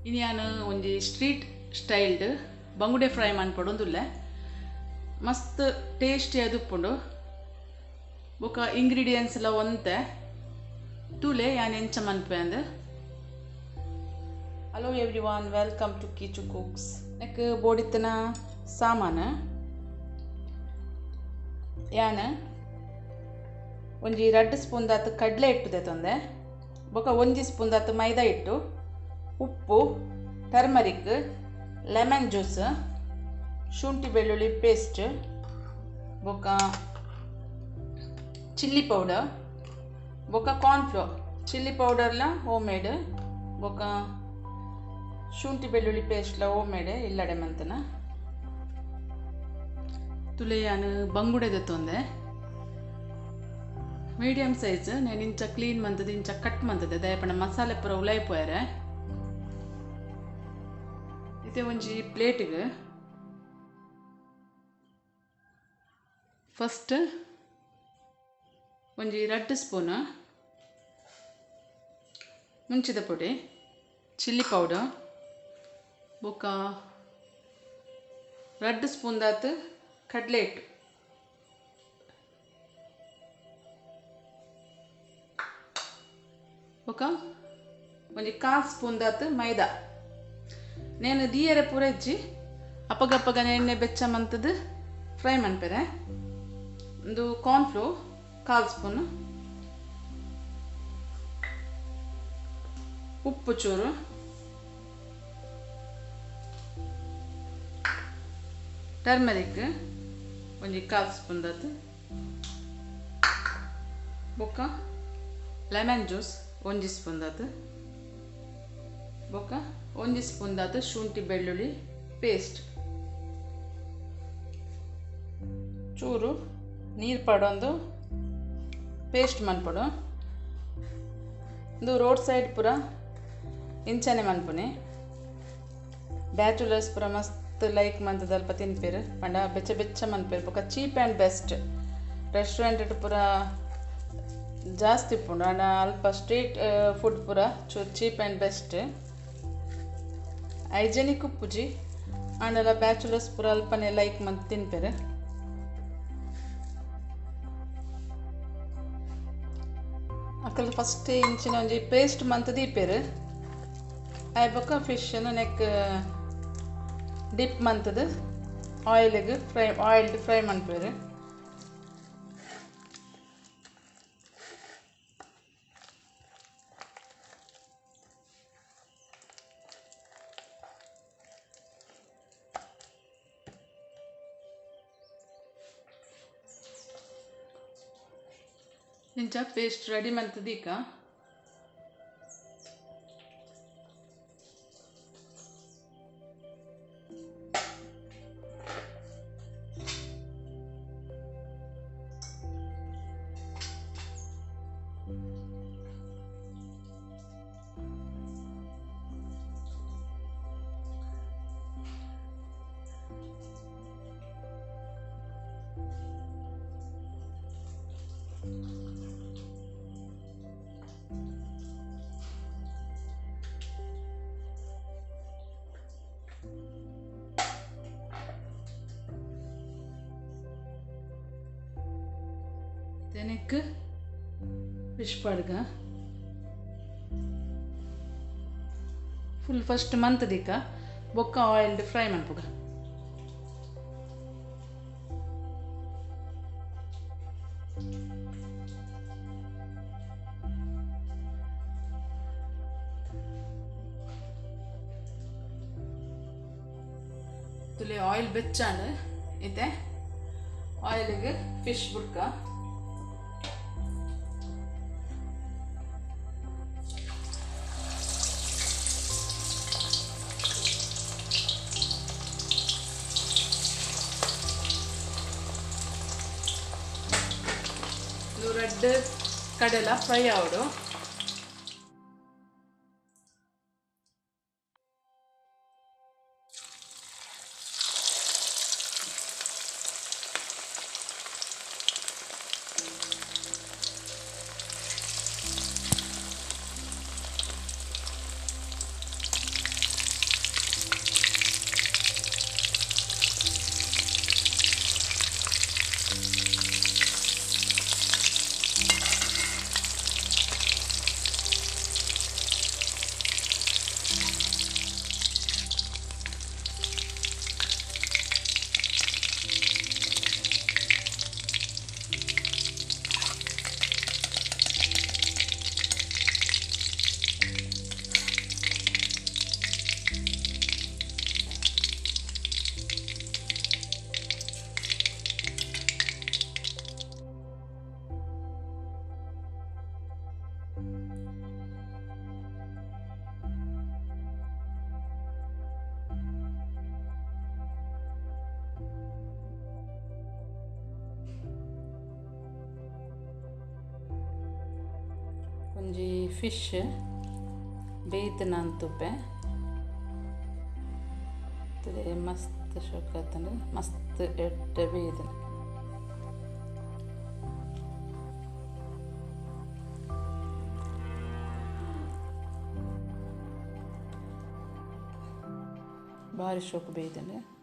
ಇನಿಯಾನ ಒಂಜಿ street styled ಬಂಗುಡೆ fry ಮನ್ಪೊಡೊಂದುಲ್ಲೆ ಮಸ್ತ್ ಟೇಸ್ಟಿ ಆದುಪ್ಪುಂಡು ಬೊಕ ಇಂಗ್ರೀಡಿಯೆಂಟ್ಸ್ ಲ ಒಂತೆ ತೂಲೆ ಯಾನ್ ಎಂಚ ಮನ್ಪೆ ಅಂದ್. Hello everyone, welcome to Kichu cooks. ನೆಕ್ ಬೋಡಿತ್ತನ ಸಾಮಾನು ಯಾನ್ ಒಂಜಿ 2 ಸ್ಪೂನ್ ದಾತ್ ಕಡಲೆ ಹಿಟ್ಟು ದೆತೊಂದೆ, ಬೊಕ 1 ಸ್ಪೂನ್ ದಾತ್ ಮೈದಾ ಹಿಟ್ಟು, ಉಪ್ಪು, ಟರ್ಮರಿಕ್, ಲೆಮನ್ ಜ್ಯೂಸ್, ಶುಂಠಿ ಬೆಳ್ಳುಳ್ಳಿ ಪೇಸ್ಟ್, ಬೊಕ ಚಿಲ್ಲಿ ಪೌಡರ್, ಬೊಕ ಕಾರ್ನ್ ಫ್ಲೋರ್. ಚಿಲ್ಲಿ ಪೌಡರ್ಲ ಹೋಮ್ ಮೇಡ್, ಬೊಕ ಶುಂಠಿ ಬೆಳ್ಳುಳ್ಳಿ ಪೇಸ್ಟ್ಲ ಹೋಮ್ ಮೇಡ್ ಇಲ್ಲಡೆ ಮಂತನ. ತುಲೆ ಯಾನ್ ಬಂಗುಡೆ ದೆತೊಂದೆ ಮೀಡಿಯಂ ಸೈಜ್. ನಾನು ಇಂಚ ಕ್ಲೀನ್ ಮಂತದ ಇಂಚ ಕಟ್ ಮಂತದೆ ದಯಪಣ ಮಸಾಲೆ ಪೂರ ಉಲಾಯಿ ಪೋಯರೆ. ಇತ್ತೆ ಒಂಜಿ ಪ್ಲೇಟ್ಗೆ ಫಸ್ಟ್ ಒಂಜಿ 2 ಸ್ಪೂನ್ ಮುಂಚಿದ ಪುಡಿ, ಚಿಲ್ಲಿ ಪೌಡರ್, ಬೊಕ 2 ಸ್ಪೂನ್ ದಾತ್ ಕಡಲೆ ಹಿಟ್ಟು, ಬೊಕ ಒಂಜಿ 1/4 ಸ್ಪೂನ್ ದಾತ್ ಮೈದಾ. ನೇನು ದೀಯರೆ ಪೂರ ಇಜ್ಜಿ, ಅಪ್ಪಗಪ್ಪಗನೆ ಎಣ್ಣೆ ಬೆಚ್ಚ ಮಂತದ ಫ್ರೈ ಮನ್ಪೆರೆ. ಒಂದು ಕಾರ್ನ್ ಫ್ಲೋರ್ 1/4 ಸ್ಪೂನ್, ಉಪ್ಪು ಚೂರು, ಟರ್ಮರಿಕ್ ಒಂಜಿ 1/4 ಸ್ಪೂನ್ ದಾತ್, ಬೊಕ ಲೆಮನ್ ಜ್ಯೂಸ್ 1 ಸ್ಪೂನ್ ದಾತ್, ಬೊಕ 1 ಸ್ಪೂನ್ ದಾತ್ ಶುಂಠಿ ಬೆಳ್ಳುಳ್ಳಿ ಪೇಸ್ಟ್, ಚೂರು ನೀರು ಪಾಡೊಂದು ಪೇಸ್ಟ್ ಮನ್ಪೊಡು. ಇಂದು ರೋಡ್ ಸೈಡ್ ಪೂರ ಇಂಚನೆ ಮನ್ಪುನೆ. ಬ್ಯಾಚುಲರ್ಸ್ ಪೂರ ಮಸ್ತ್ ಲೈಕ್ ಮಂತದ ಅಲ್ಪ ತಿನ್ಪೇರು, ಪಂಡ ಬೆಚ್ಚ ಬೆಚ್ಚ ಮನ್ಪೇರು. ಬೊಕ ಚೀಪ್ ಆ್ಯಂಡ್ ಬೆಸ್ಟ್ ರೆಸ್ಟೋರೆಂಟ್ ಪೂರ ಜಾಸ್ತಿ ಉಪ್ಪುಂಡು, ಆಂಡ ಅಲ್ಪ ಸ್ಟ್ರೀಟ್ ಫುಡ್ ಪೂರ ಚೂರು ಚೀಪ್ ಆ್ಯಂಡ್ ಬೆಸ್ಟ್, ಹೈಜೆನಿಕ್ ಉಪ್ಪುಜಿ, ಆಂಡಲ ಬ್ಯಾಚುಲರ್ಸ್ ಪೂರ ಅಲ್ಪನೆ ಲೈಕ್ ಮಂತ್ ತಿನ್ಪೇರು. ಅಕಲ್ ಫಸ್ಟ್ ಇಂಚಿನ ಒಂಜಿ ಪೇಸ್ಟ್ ಮಂತ್ ದೀಪೇರು. ಆಯ್ ಬೊಕ ಫಿಶ್ ನೆಕ್ ಡಿಪ್ ಮಂತದ ಆಯಿಲ್ಗೆ ಫ್ರೈ ಆಯಿಲ್ಡ್ ಫ್ರೈ ಮನ್ಪೇರು. ಇಂಚ ಪೇಸ್ಟ್ ರೆಡಿ ಮಂತದೀಕ. ನೆಕ್ ಫಿಶ್ ಪಾಡ್ಗ ಫುಲ್ ಫಸ್ಟ್ ಮಂತ್ ದೀಕ ಬೊಕ್ಕ ಆಯಿಲ್ಡ್ ಫ್ರೈ ಮನ್ಪುಗ. ತುಲೆ ಆಯಿಲ್ ಬೆಚ್ಚಾಂಡ್ ಇತ್ತೆ ಆಯಿಲ್ಗೆ ಫಿಶ್ ಬುಡ್ಕ. ರೆಡ್ ಕಡೆಲ ಫ್ರೈ ಆವಡು. ಒಂಜಿ ಫಿಶ್ ಬೇಯ್ತುನ ತುಪ್ಪೆ ಮಸ್ತ್ ಶೋಕಾತುಂಡು ಮಸ್ತ್ ಎಡ್ಡೆ ಬೇಯ್ತುಂಡು. ಬಾರಿ ಶೋಕು ಬೇಯ್ತುಂಡು.